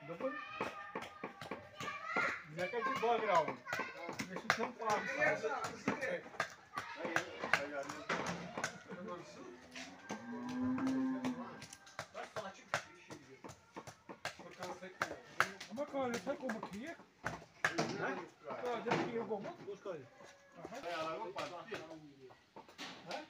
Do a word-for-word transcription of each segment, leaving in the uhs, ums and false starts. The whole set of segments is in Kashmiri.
دوٚپُن، مےٚ کَتہِ چھُ بٲگراوُن؟ مےٚ چھُ کھیوٚن پاکستان۔ اما کالہِ چھا گوٚمُت ٹھیٖک؟ کالہِ ٹھیٖک گوٚمُت؟ کُس کالہِ؟ اہن۔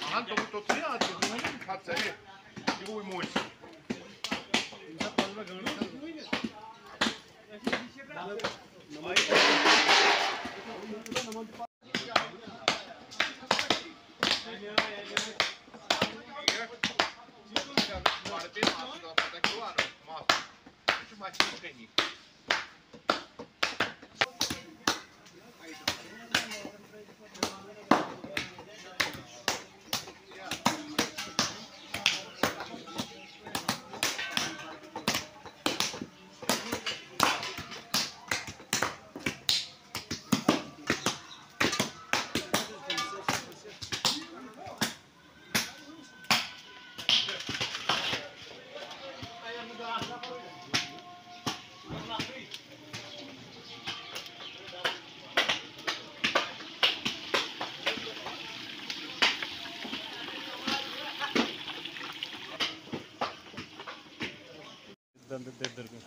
اہن، دوٚپُن، توٚتُے، اَتھ دوٚپُن وۄنۍ، پَتہٕ ژَلہِ یِہُے موج۔ دٔنٛدٕ دٔدٕر گٔے۔